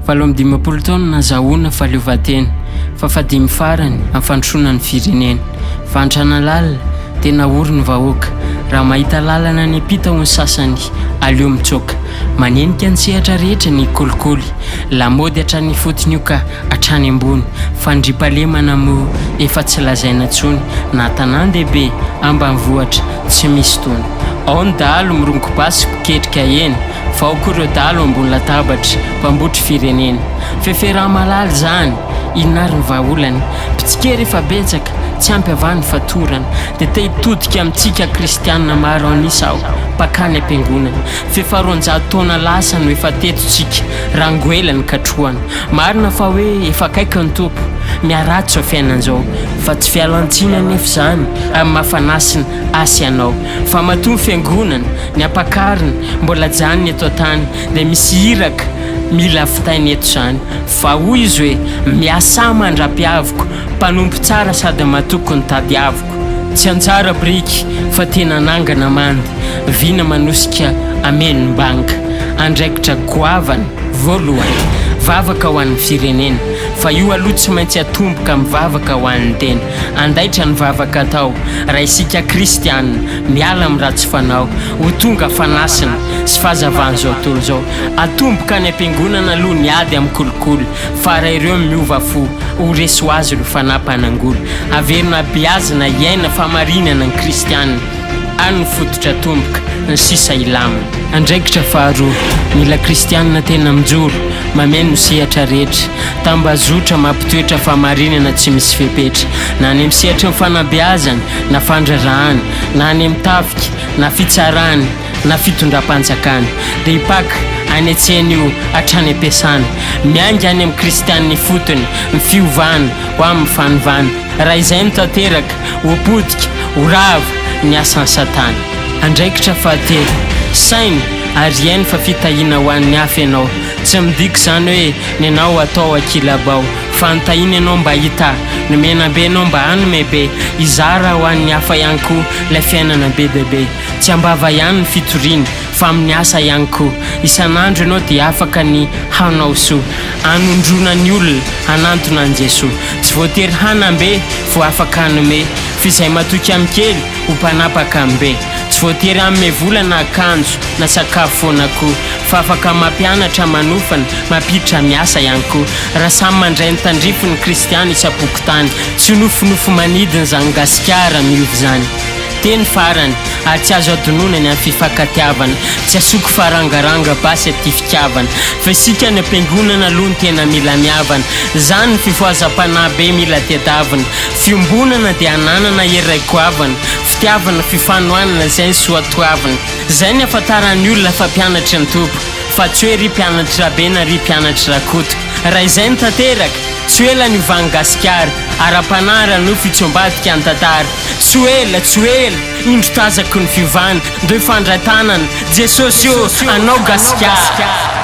58 taona nazahoana fahaleovantena, fahafadimy farany amin'ny fandrosoana ny firenena. Fahantrana lalina, tena ory ny vahoaka. Raha mahita lalana any am-pita hoy ny sasany, aleo mitsoaka. Manenika ny sehatra rehetra ny kolikoly. Lamaody hatrany ifotony io ka hatrany ambony. Fandriampahalemana moa efa tsy lazaina intsony na tanàn-dehibe, ambanivohitra, tsy misy tony. Ao ny dahalo mirongo basy mpiketrika eny fa ao koa ireo dahalo ambony latabatra mpambotry firenena. Feferaha-malala izany, inona ary ny vahaolana? Mpitsikera efa betsaka, tsy ampy avaha ny fatorana. Dia te hitodika amintsika kristianina maro an'isa aho, mpakany am-piangonana. F'efa 200 taona lasa no efa teto tsika, rangoela nikatrohana. Marina fa hoe efa akaiky ny Tompo, miharatsy izao fiainana izao. Fa tsy fialantsiny anefa izany amin'ny maha fanasina ahy sy anao. Fa matoa ny fiangonana, ny ampakarina, mbola ajanona eto an-tany, dia misy iraka mila vitaina eto izany. Fa hoy izy hoe, miasà mandra-piaviko, mpanompo tsara sady matoky no tadiaviko. Tsy anjara biriky fa tena nangana manda, vina manosika ameno ny banga. Andraikitra goavana, voalohany, vavaka ho an'ny firenena. Fa io aloha tsy maintsy atomboka amin'ny vavaka ho an'ny tena. Andaitra ny vavaka atao, raha isika kristiana, miala amin'ny ratsy fanao, ho tonga fanasina sy fahazavan'izao tontolo izao. Atomboka any am-piangonana aloha ny ady amin'ny kolikoly, fa raha ireo miova fo, ho resy ho azy ireo fanahy mpanangoly. Averina beazina hiaina fahamarinana ny kristiana, any ny fototra atomboka, ny sisa hilamina. Andraikitra faharoa, mila kristiana tena mijoro, mameno ny sehatra rehetra, tambazotra mampitoetra fahamarinana tsy misy fepetra, na any amin'ny sehatry ny fanabeazana, na fandrarahana, na any amin'ny tafika, na fitsarana, na fitondram-panjakana, dia hipaka any an-tsena io hatrany am-piasana. Miainga any amin'ny kristianina ifotony ny fiovana ho amin'ny fanovana. Raha izay no tanteraka, ho potika, ho rava ny asan'i Satana. Andraikitra fahatelo, saino ary iaino fa fitahiana ho an'ny hafa ianao. Tsy midika izany hoe ny anao atao ankilabao, fa notahiana ianao mba hitahy, nomena be ianao mba hanome be, hizara ho an'ny hafa ihany koa ilay fiainana be dia be. Tsy am-bava ihany ny fitoriana fa amin'ny asa ihany koa. Isan'andro ianao dia afaka ny hanao soa, hanondroana ny olona hanantona an'i Jesoa. Tsy voatery hanam-be vao afaka hanome, f'izay matoky amin'ny kely ho mpanapaka amin'ny be. Tsy voatery hanome vola na akanjo na sakafo foana koa, fa afaka mampianatra, manofana, mampiditra miasa ihany koa. Raha samy mandray ny tandrifiny ny kristiana isam-pokontany, tsy ho nofinofy manidina izany Gasikara miova izany. Teny farany, ary tsy azo adinoina ny amin'ny fifankatiavana. Tsy asoko fa rangaranga basy aty fitiavana. Fa isika any am-piangonana aloha no tena mila mihavana. Zany ny fifohazam-panahy be mila tedavina. Fiombonana dia ananana hery ray goavana. Fitiavana, fifanohanana, zay ny soatoavina. Zay ny ahafantaran'ny olona fa mpianatry ny Tompo. Fa tsy hoe ry mpianatry Rabe na ry mpianatry Rakoto. Raha izay no tanteraka, tsy ho ela ny hovan'i Gasikara. Ara-panahy, ara-nofo, itsy ambadika ny tantara. Tsy ho ela, tsy ho ela, indro tazako ny fiovana, ndao hifandray tanana, Jesosy ô, anao Gasikara.